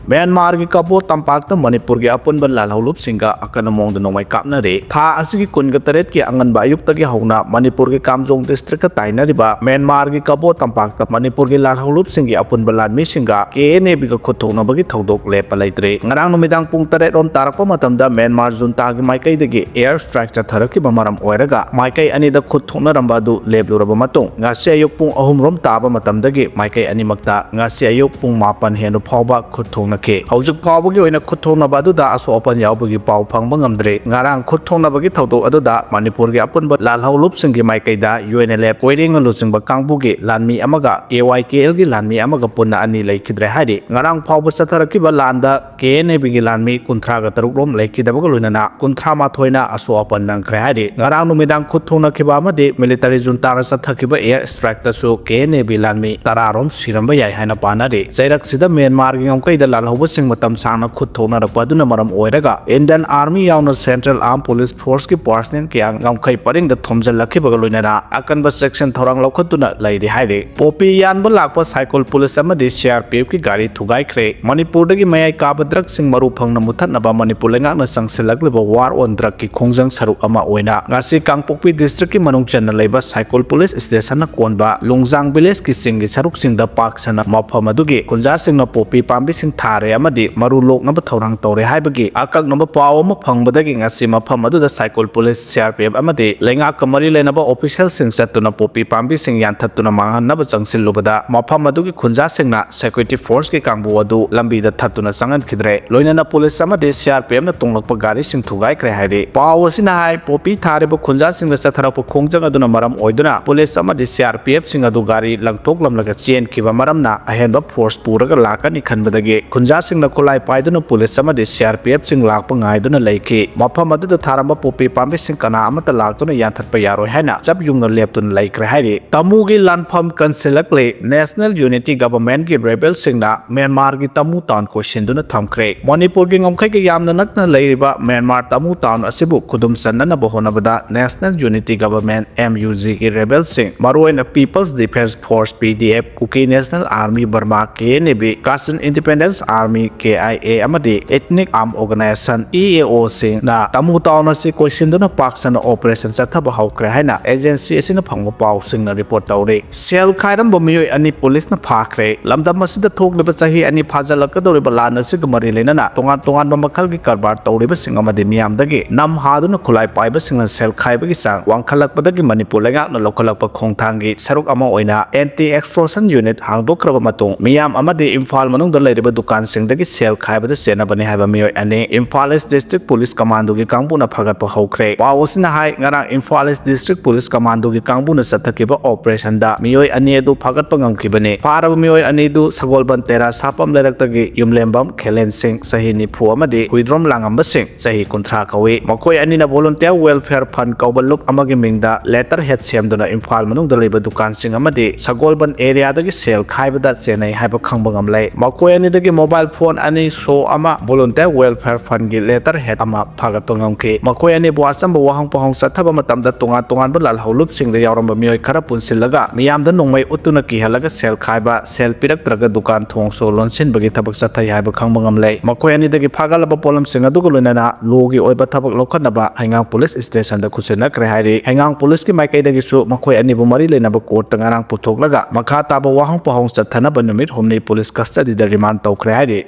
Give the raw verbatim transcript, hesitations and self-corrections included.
ꯃ꯭ꯌꯥꯟꯃꯥꯔꯒꯤ ꯀꯕꯣ ꯇꯝꯄꯥꯛꯇ ꯃꯅꯤꯄꯨꯔꯒꯤ ꯑꯄꯨꯟꯕ ꯂꯥꯜꯍꯧꯂꯨꯞꯁꯤꯡꯒ ꯑꯀꯟꯕ ꯃꯑꯣꯡꯗ ꯅꯣꯡꯃꯩ ꯀꯥꯞꯅꯔꯤ꯫ ꯊꯥ ꯑꯁꯤꯒꯤ ꯀꯨꯟꯒ ꯇꯔꯦꯠꯀꯤ ꯑꯉꯟꯕ ꯑꯌꯨꯛꯇꯒꯤ ꯍꯧꯅ ꯃꯅꯤꯄꯨꯔꯒꯤ ꯀꯥꯝꯖꯣꯡ ꯗꯤꯁꯇ꯭ꯔꯤꯛꯀ ꯇꯥꯏꯅꯔꯤꯕ ꯃ꯭ꯌꯥꯟꯃꯥꯔꯒꯤ ꯀꯕꯣ ꯇꯝꯄꯥꯛꯇ ꯃꯅꯤꯄꯨꯔꯒꯤ ꯂꯥꯜꯍꯧꯂꯨꯞꯁꯤꯡꯒꯤ ꯑꯄꯨꯟꯕ ꯂꯥꯟꯃꯤꯁꯤꯡꯒ ꯀꯦ ꯑꯦꯟ ꯑꯦ ꯕꯤꯒ ꯈꯨꯠ ꯊꯣꯛꯅꯕꯒꯤ ꯊꯧꯗꯣꯛ ꯂꯦꯞꯄ ꯂꯩꯇ꯭ꯔꯦ꯫ ꯉꯔꯥꯡ ꯅꯨꯃꯤꯗꯥꯡ ꯄꯨꯡ ꯇꯔꯦꯠ ꯔꯣꯝ ꯇꯥꯔꯛꯄ ꯃꯇꯝꯗ ꯃ꯭ꯌꯥꯟꯃꯥꯔ ꯖꯨꯟꯇꯥꯒꯤ ꯃꯥꯏꯀꯩꯗꯒꯤ ꯑꯦꯌꯔ ꯁ꯭ꯇ꯭ꯔꯥꯏꯛ ꯆꯠꯊꯔꯛꯈꯤꯕ ꯃꯔꯝ ꯑꯣꯏꯔꯒ ꯃꯥꯏꯀꯩ ꯑꯅꯤꯗ ꯈꯨꯠ ꯊꯣꯛꯅꯔꯝꯕ ꯑꯗꯨ ꯂꯦꯞꯂꯨꯔꯕ ꯃꯇꯨꯡ, ꯉꯁꯤ ꯑꯌꯨꯛ ꯄꯨꯡ ꯑꯍꯨꯝ ꯔꯣꯝ ꯇꯥꯕ ꯃꯇꯝꯗꯒꯤ ꯃꯥꯏꯀꯩ ꯑꯅꯤꯃꯛꯇ ꯉꯁꯤ ꯑꯌꯨꯛ ꯄꯨꯡ ꯃꯥꯄꯟ ꯍꯦꯟꯕ ꯐꯥꯎꯕ ꯈꯨꯠ ꯊꯣꯛꯅꯈꯤ꯫ ꯍꯧꯖꯤꯛ ꯐꯥꯎꯕꯒꯤ ꯑꯣꯏꯅ ꯈꯨꯠ ꯊꯣꯛꯅꯕ ꯑꯗꯨꯗ ꯑꯁꯣꯛ ꯑꯄꯟ ꯌꯥꯎꯕꯒꯤ ꯄꯥꯎ ꯐꯪꯕ ꯉꯝꯗ꯭ꯔꯤ꯫ ꯉꯔꯥꯡ ꯈꯨꯠ ꯊꯣꯛꯅꯕꯒꯤ ꯊꯧꯗꯣꯛ ꯑꯗꯨꯗ ꯃꯅꯤꯄꯨꯔꯒꯤ ꯑꯄꯨꯟꯕ ꯂꯥꯜꯍꯧꯂꯨꯞꯁꯤꯡꯒꯤ ꯃꯥꯏꯀꯩꯗ ꯌꯨ ꯑꯦꯟ ꯑꯦꯜ ꯑꯦꯐ, ꯀꯣꯏꯔꯦꯡꯒ ꯂꯨꯆꯤꯡꯕ ꯀꯥꯡꯕꯨꯒꯤ ꯂꯥꯟꯃꯤ ꯑꯃꯒ ꯑꯦ ꯋꯥꯏ ꯀꯦ ꯑꯦꯜꯒꯤ ꯂꯥꯟꯃꯤ ꯑꯃꯒ ꯄꯨꯟꯅ ꯑꯅꯤ ꯂꯩꯈꯤꯗ꯭ꯔꯦ ꯍꯥꯏꯔꯤ꯫ ꯉꯔꯥꯡ ꯐꯥꯎꯕ ꯆꯠꯊꯔꯛꯈꯤꯕ ꯂꯥꯟꯗ ꯀꯦ ꯑꯦꯟ ꯑꯦ ꯕꯤꯒꯤ ꯂꯥꯟꯃꯤ ꯀꯨꯟꯊ꯭ꯔꯥꯒ ꯇꯔꯨꯛ ꯔꯣꯝ ꯂꯩꯈꯤꯗꯕꯒ ꯂꯣꯏꯅꯅ ꯀꯨꯟꯊ꯭ꯔꯥ ꯃꯥꯊꯣꯏꯅ ꯑꯁꯣꯛ ꯑꯄꯟ ꯅꯪꯈ꯭ꯔꯦ ꯍꯥꯏꯔꯤ꯫ ꯉꯔꯥꯡ ꯅꯨꯃꯤꯗꯥꯡ ꯈꯨꯠ ꯊꯣꯛꯅꯈꯤꯕ ꯑꯃꯗꯤ ꯃꯤꯂꯤꯇꯔꯤ ꯖꯨꯟꯇꯥꯅ ꯆꯠꯊꯈꯤꯕ ꯑꯦꯌꯔ ꯁ꯭ꯇ꯭ꯔꯥꯏꯛꯇꯁꯨ ꯀꯦ ꯑꯦꯟ ꯑꯦ ꯕꯤ ꯂꯥꯟꯃꯤ ꯇꯔꯥ ꯔꯣꯝ ꯁꯤꯔꯝꯕ ꯌꯥꯏ ꯍꯥꯏꯅ ꯄꯥꯅꯔꯤ꯫ ꯆꯩꯔꯛꯁꯤꯗ ꯃ꯭ꯌꯥꯟꯃꯥꯔꯒꯤ ꯉꯝꯈꯩꯗ ꯂꯥꯜꯍꯧꯕꯁꯤꯡ ꯃꯇꯝ ꯁꯥꯡꯅ ꯈꯨꯠ ꯊꯣꯛꯅꯔꯛꯄ ꯑꯗꯨꯅ ꯃꯔꯝ ꯑꯣꯏꯔꯒ ꯏꯟꯗꯤꯌꯟ ꯑꯥꯔꯃꯤ ꯌꯥꯎꯅ ꯁꯦꯟꯇ꯭ꯔꯦꯜ ꯑꯥꯔꯝ ꯄꯨꯂꯤꯁ ꯐꯣꯔꯁꯀꯤ ꯄꯥꯔꯁꯅꯦꯜ ꯀꯌꯥ ꯉꯝꯈꯩ ꯄꯔꯤꯡꯗ ꯊꯣꯝꯖꯤꯜꯂꯛꯈꯤꯕꯒ ꯂꯣꯏꯅꯅ ꯑꯀꯟꯕ ꯆꯦꯛꯁꯤꯟ ꯊꯧꯔꯥꯡ ꯂꯧꯈꯠꯇꯨꯅ ꯂꯩꯔꯤ ꯍꯥꯏꯔꯤ꯫ ꯄꯣꯄꯤ ꯌꯥꯟꯕ ꯂꯥꯛꯄ ꯁꯥꯏꯀꯣꯜ ꯄꯨꯂꯤꯁ ꯑꯃꯗꯤ ꯁꯤ ꯑꯥꯔ ꯄꯤ ꯑꯦꯐꯀꯤ ꯒꯥꯔꯤ ꯊꯨꯒꯥꯏꯈ꯭ꯔꯦ꯫ ꯃꯅꯤꯄꯨꯔꯗꯒꯤ ꯃꯌꯥꯏ ꯀꯥꯕ ꯗ꯭ꯔꯒꯁꯤꯡ ꯃꯔꯨ ꯐꯪꯅ ꯃꯨꯊꯠꯅꯕ ꯃꯅꯤꯄꯨꯔ ꯂꯩꯉꯥꯛꯅ ꯆꯪꯁꯤꯜꯂꯛꯂꯤꯕ ꯋꯥꯔ ꯑꯣꯟ ꯗ꯭ꯔꯒꯀꯤ ꯈꯣꯡꯖꯪ ꯁꯔꯨꯛ ꯑꯃ ꯑꯣꯏꯅ ꯉꯁꯤ ꯀꯥꯡꯄꯣꯛꯄꯤ ꯗꯤꯁꯇ꯭ꯔꯤꯛꯀꯤ ꯃꯅꯨꯡ ꯆꯟꯅ ꯂꯩꯕ ꯁꯥꯏꯀꯣꯜ ꯄꯨꯂꯤꯁ ꯁ꯭ꯇꯦꯁꯟꯅ ꯀꯣꯟꯕ ꯂꯣꯡꯖꯥꯡ ꯚꯤꯂꯦꯖꯀꯤ ꯆꯤꯡꯒꯤ ꯁꯔꯨꯛꯁꯤꯡꯗ ꯄꯥꯛ ꯁꯟꯅ ꯃꯐꯝ ꯑꯗꯨꯒꯤ ꯈꯨꯟꯖꯥꯁꯤꯡꯅ ꯄꯣꯄꯤ ꯄꯥꯝꯕꯤꯁꯤꯡ ꯊꯥꯔꯦ ꯑꯃꯗꯤ ꯃꯔꯨ ꯂꯣꯛꯅꯕ ꯊꯧꯔꯥꯡ ꯇꯧꯔꯦ ꯍꯥꯏꯕꯒꯤ ꯑꯀꯛꯅꯕ ꯄꯥꯎ ꯑꯃ ꯐꯪꯕꯗꯒꯤ ꯉꯁꯤ ꯃꯐꯝ ꯑꯗꯨꯗ Saikul police, C R P F ꯑꯃꯗꯤ ꯂꯩꯉꯥꯛꯀ ꯃꯔꯤ ꯂꯩꯅꯕ ꯑꯣꯐꯤꯁꯤꯌꯦꯜꯁꯤꯡ ꯆꯠꯇꯨꯅ ꯄꯣꯄꯤ ꯄꯥꯝꯕꯤꯁꯤꯡ ꯌꯥꯟꯊꯠꯇꯨꯅ ꯃꯥꯡꯍꯟꯅꯕ ꯆꯪꯁꯤꯜꯂꯨꯕꯗ ꯃꯐꯝ ꯑꯗꯨꯒꯤ ꯈꯨꯟꯖꯥꯁꯤꯡꯅ ꯁꯦꯀ꯭ꯌꯨꯔꯤꯇꯤ ꯐꯣꯔꯁꯀꯤ ꯀꯥꯡꯕꯨ ꯑꯗꯨ ꯂꯝꯕꯤꯗ ꯊꯠꯇꯨꯅ ꯆꯪꯍꯟꯈꯤꯗ꯭ꯔꯦ꯫ ꯂꯣꯏꯅꯅ ꯄꯨꯂꯤꯁ ꯑꯃꯗꯤ ꯁꯤ ꯑꯥꯔ ꯄꯤ ꯑꯦꯐꯅ ꯇꯣꯡꯂꯛꯄ ꯒꯥꯔꯤꯁꯤꯡ ꯊꯨꯒꯥꯏꯈ꯭ꯔꯦ ꯍꯥꯏꯔꯤ꯫ ꯄꯥꯎ ꯑꯁꯤꯅ ꯍꯥꯏ, ꯄꯣꯄꯤ ꯊꯥꯔꯤꯕ ꯈꯨꯟꯖꯥꯁꯤꯡꯗ ꯆꯠꯊꯔꯛꯄ ꯈꯣꯡꯖꯪ ꯑꯗꯨꯅ ꯃꯔꯝ ꯑꯣꯏꯗꯨꯅ ꯄꯨꯂꯤꯁ ꯑꯃꯗꯤ ꯁꯤ ꯑꯥꯔ ꯄꯤ ꯑꯦꯐꯁꯤꯡ ꯑꯗꯨ ꯒꯥꯔꯤ ꯂꯪꯊꯣꯛꯂꯝꯂꯒ ꯆꯦꯟꯈꯤꯕ ꯃꯔꯝꯅ ꯑꯍꯦꯟꯕ ꯐꯣꯔꯁ ꯄꯨꯔꯒ ꯂꯥꯛꯀꯅꯤ ꯈꯟꯕꯗꯒꯤ ꯈꯨꯟꯖꯥꯁꯤꯡꯅ ꯈꯨꯠꯂꯥꯏ ꯄꯥꯏꯗꯨꯅ ꯄꯨꯂꯤꯁ ꯑꯃꯗꯤ ꯁꯤ ꯑꯥꯔ ꯄꯤ ꯑꯦꯐꯁꯤꯡ ꯂꯥꯛꯄ ꯉꯥꯏꯗꯨꯅ ꯂꯩꯈꯤ꯫ ꯃꯐꯝ ꯑꯗꯨꯗ ꯊꯥꯔꯝꯕ ꯄꯣꯄꯤ ꯄꯥꯝꯕꯤꯁꯤꯡ ꯀꯅꯥ ꯑꯃꯠꯇ ꯂꯥꯛꯇꯨꯅ ꯌꯥꯟꯊꯠꯄ ꯌꯥꯔꯣꯏ ꯍꯥꯏꯅ ꯆꯞ ꯌꯨꯡꯅ ꯂꯦꯞꯇꯨꯅ ꯂꯩꯈ꯭ꯔꯦ ꯍꯥꯏꯔꯤ꯫ ꯇꯃꯨꯒꯤ ꯂꯥꯟꯐꯝ ꯀꯟꯁꯤꯜꯂꯛꯂꯦ꯫ ꯅꯦꯁꯅꯦꯜ ꯌꯨꯅꯤꯇꯤ ꯒꯚꯔꯟꯃꯦꯟꯠꯀꯤ ꯔꯦꯕꯦꯜꯁꯤꯡꯅ ꯃ꯭ꯌꯥꯟꯃꯥꯔꯒꯤ ꯇꯃꯨ ꯇꯥꯎꯟ ꯀꯣꯏꯁꯤꯟꯗꯨꯅ ꯊꯝꯈ꯭ꯔꯦ꯫ ꯃꯅꯤꯄꯨꯔꯒꯤ ꯉꯝꯈꯩꯒ ꯌꯥꯝꯅ ꯅꯛꯅ ꯂꯩꯔꯤꯕ ꯃ꯭ꯌꯥꯟꯃꯥꯔ ꯇꯃꯨ ꯇꯥꯎꯟ ꯑꯁꯤꯕꯨ ꯈꯨꯗꯨꯝ ꯆꯟꯅꯅꯕ ꯍꯣꯠꯅꯕꯗ national unity government, M U ꯖꯤꯒꯤ ꯔꯦꯕꯦꯜꯁꯤꯡ, ꯃꯔꯨꯑꯣꯏꯅ people's defence force, P D F, Kuki national army Burma, K N A B, Kachin independence Army, K I A ꯑꯃꯗꯤ Ethnic Armed Organization, E A O ꯁꯤꯡꯅ ꯇꯃꯨ ꯇꯥꯎꯅ ꯑꯁꯤ ꯀꯣꯏꯁꯤꯟꯗꯨꯅ ꯄꯥꯛ ꯁꯟꯅ operation ꯆꯠꯊꯕ ꯍꯧꯈ꯭ꯔꯦ ꯍꯥꯏꯅ agency ꯑꯁꯤꯅ ꯐꯪꯕ ꯄꯥꯎꯁꯤꯡꯅ report ꯇꯧꯔꯤ꯫ ꯁꯦꯜ ꯈꯥꯏꯔꯝꯕ ꯃꯤꯑꯣꯏ ꯑꯅꯤ ꯄꯨꯂꯤꯁꯅ ꯐꯥꯈ꯭ꯔꯦ꯫ ꯂꯝꯗꯝ ꯑꯁꯤꯗ ꯊꯣꯛꯂꯤꯕ ꯆꯍꯤ ꯑꯅꯤ ꯐꯥꯖꯤꯜꯂꯛꯀꯗꯧꯔꯤꯕ ꯂꯥꯟ ꯑꯁꯤꯒ ꯃꯔꯤ ꯂꯩꯅꯅ ꯇꯣꯉꯥꯟ ꯇꯣꯉꯥꯟꯕ ꯃꯈꯜꯒꯤ ꯀꯔꯕꯥꯔ ꯇꯧꯔꯤꯕꯁꯤꯡ ꯑꯃꯗꯤ ꯃꯤꯌꯥꯝꯗꯒꯤ ꯅꯝ ꯍꯥꯗꯨꯅ ꯈꯨꯠꯂꯥꯏ ꯄꯥꯏꯕꯁꯤꯡꯅ ꯁꯦꯜ ꯈꯥꯏꯕꯒꯤ ꯆꯥꯡ ꯋꯥꯡꯈꯠꯂꯛꯄꯗꯒꯤ ꯃꯅꯤꯄꯨꯔ ꯂꯩꯉꯥꯛꯅ ꯂꯧꯈꯠꯂꯛꯄ ꯈꯣꯡꯊꯥꯡꯒꯤ ꯁꯔꯨꯛ ꯑꯃ ꯑꯣꯏꯅ anti extortion unit ꯍꯥꯡꯗꯣꯛꯈ꯭ꯔꯕ ꯃꯇꯨꯡ, ꯃꯤꯌꯥꯝ ꯑꯃꯗꯤ ꯏꯝꯐꯥꯜ ꯃꯅꯨꯡꯗ ꯂꯩꯔꯤꯕ ꯗꯨꯀꯥꯟꯁꯤꯡꯗꯒꯤ ꯁꯦꯜ ꯈꯥꯏꯕꯗ ꯆꯦꯟꯅꯕꯅꯤ ꯍꯥꯏꯕ ꯃꯤꯑꯣꯏ ꯑꯅꯤ Imphal East District Police Commandoꯒꯤ ꯀꯥꯡꯕꯨꯅ ꯐꯒꯠꯄ ꯍꯧꯈ꯭ꯔꯦ꯫ ꯄꯥꯎ ꯑꯁꯤꯅ ꯍꯥꯏ, ꯉꯔꯥꯡ Imphal East District Police Commandoꯒꯤ ꯀꯥꯡꯕꯨꯅ ꯆꯠꯊꯈꯤꯕ operationꯗ ꯃꯤꯑꯣꯏ ꯑꯅꯤ ꯑꯗꯨ ꯐꯥꯒꯠꯄ ꯉꯝꯈꯤꯕꯅꯤ꯫ ꯐꯥꯔꯕ ꯃꯤꯑꯣꯏ ꯑꯅꯤꯗꯨ ꯁꯒꯣꯜꯕꯟ ꯇꯦꯔꯥ ꯁꯥꯄꯝ ꯂꯩꯔꯛꯇꯒꯤ ꯌꯨꯝꯂꯦꯝꯕꯝ ꯈꯦꯂꯦꯟ ꯁꯤꯡ, ꯆꯍꯤ ꯅꯤꯐꯨ, ꯑꯃꯗꯤ ꯍꯨꯏꯗ꯭ꯔꯣꯝ ꯂꯥꯡꯉꯝꯕ ꯁꯤꯡ, ꯆꯍꯤ ꯀꯨꯟꯊ꯭ꯔꯥ ꯀꯧꯏ꯫ ꯃꯈꯣꯏ ꯑꯅꯤꯅ Volunteer Welfare Fund ꯀꯧꯕ ꯂꯨꯞ ꯑꯃꯒꯤ ꯃꯤꯡꯗ letterhead ꯁꯦꯝꯗꯨꯅ ꯏꯝꯐꯥꯜ ꯃꯅꯨꯡꯗ ꯂꯩꯕ ꯗꯨꯀꯥꯟꯁꯤꯡ ꯑꯃꯗꯤ ꯁꯒꯣꯜꯕꯟ areaꯗꯒꯤ ꯁꯦꯜ ꯈꯥꯏꯕꯗ ꯆꯦꯟꯅꯩ ꯍꯥꯏꯕ ꯈꯪꯕ ꯉꯝꯂꯦ꯫ ꯃꯈꯣꯏ ꯑꯅꯤꯗꯒꯤ mobile phone ꯑꯅꯤ, saw ꯑꯃ, Volunteer Welfare Fundꯒꯤ letterhead ꯑꯃ ꯐꯥꯒꯠꯄ ꯉꯝꯈꯤ꯫ ꯃꯈꯣꯏ ꯑꯅꯤꯕꯨ ꯑꯆꯝꯕ ꯋꯥꯍꯪ ꯄꯥꯎꯍꯪ ꯆꯠꯊꯕ ꯃꯇꯝꯗ ꯇꯣꯉꯥꯟ ꯇꯣꯉꯥꯟꯕ ꯂꯥꯜꯍꯧ ꯂꯨꯞꯁꯤꯡꯗ ꯌꯥꯎꯔꯝꯕ ꯃꯤꯑꯣꯏ ꯈꯔ ꯄꯨꯟꯁꯤꯜꯂꯒ ꯃꯤꯌꯥꯝꯗ ꯅꯣꯡꯃꯩ ꯎꯠꯇꯨꯅ ꯀꯤꯍꯜꯂꯒ ꯁꯦꯜ ꯈꯥꯏꯕ, ꯁꯦꯜ ꯄꯤꯔꯛꯇ꯭ꯔꯒ ꯗꯨꯀꯥꯟ ꯊꯣꯡꯁꯨ ꯂꯣꯟꯁꯤꯟꯕꯒꯤ ꯊꯕꯛ ꯆꯠꯊꯩ ꯍꯥꯏꯕ ꯈꯪꯕ ꯉꯝꯂꯦ꯫ ꯃꯈꯣꯏ ꯑꯅꯤꯗꯒꯤ ꯐꯥꯒꯠꯂꯕ ꯄꯣꯠꯂꯝꯁꯤꯡ ꯑꯗꯨꯒ ꯂꯣꯏꯅꯅ lawꯒꯤ ꯑꯣꯏꯕ ꯊꯕꯛ ꯂꯧꯈꯠꯅꯕ ꯍꯩꯉꯥꯡ police stationꯗ ꯈꯨꯠꯁꯤꯟꯅꯈ꯭ꯔꯦ ꯍꯥꯏꯔꯤ꯫ ꯍꯩꯉꯥꯡ policeꯀꯤ ꯃꯥꯏꯀꯩꯗꯒꯤꯁꯨ ꯃꯈꯣꯏ ꯑꯅꯤꯕꯨ ꯃꯔꯤ ꯂꯩꯅꯕ courtꯇ ꯉꯔꯥꯡ ꯄꯨꯊꯣꯛꯂꯒ ꯃꯈꯥ ꯇꯥꯕ ꯋꯥꯍꯪ ꯄꯥꯎꯍꯪ ꯆꯠꯊꯅꯕ ꯅꯨꯃꯤꯠ ꯍꯨꯝꯅꯤ police custodyꯗ remand ꯇꯧꯈ꯭ꯔꯦ ꯍꯥꯏꯔꯤ꯫